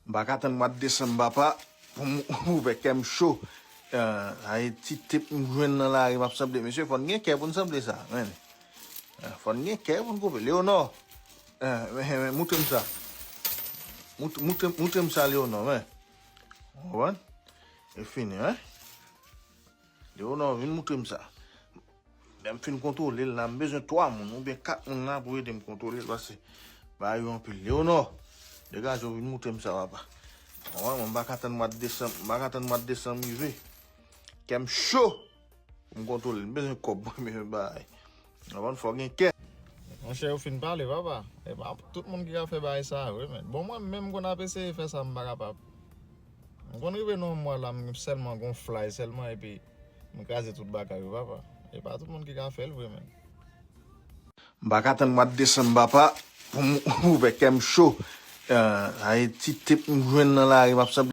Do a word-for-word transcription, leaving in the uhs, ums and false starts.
M pa ka tann mwa desanm, papa, pou m ouvè kè m cho. Ay, ti tip m jwenn nan lari, m ap sanble. Mesye, fò n gen kè pou n sanble sa, men. Fò n gen kè pou n koupe. Leonò, moutre m sa. Moutre m sa, Leonò, men. Ou konprann? E fini, wi. Leonò, vin moutre m sa. Lè m fin kontwole l la, m bezwen twa moun oubyen kat moun la pou ede m kontwole l, paske bagay yo anpil. Leonò, degaje w, vin moutre m sa, papa. Mwen, mwen, m pa ka tann mwa desanm, m pa ka tann mwa desanm rive. Kè m cho pou m kontwole l. M bezwen kòb, mwen, men bagay. Ou konprann, fò gen kè. Monchè, ou fin pale, papa. E pa tout moun ki ka fè bagay sa, vre, men. Bon, mwen menm, m konn ap eseye fè sa, m pa kapab. M konn rive nan yon mwa la, m sèlman gon flay sèlman, epi m kraze tout bagay yo, papa. E pa tout moun ki ka fè l vre, men. M pa ka tann mwa desanm, papa, pou m ouvè kè m cho. Ay, ti tip m jwenn nan lari, m ap sanble.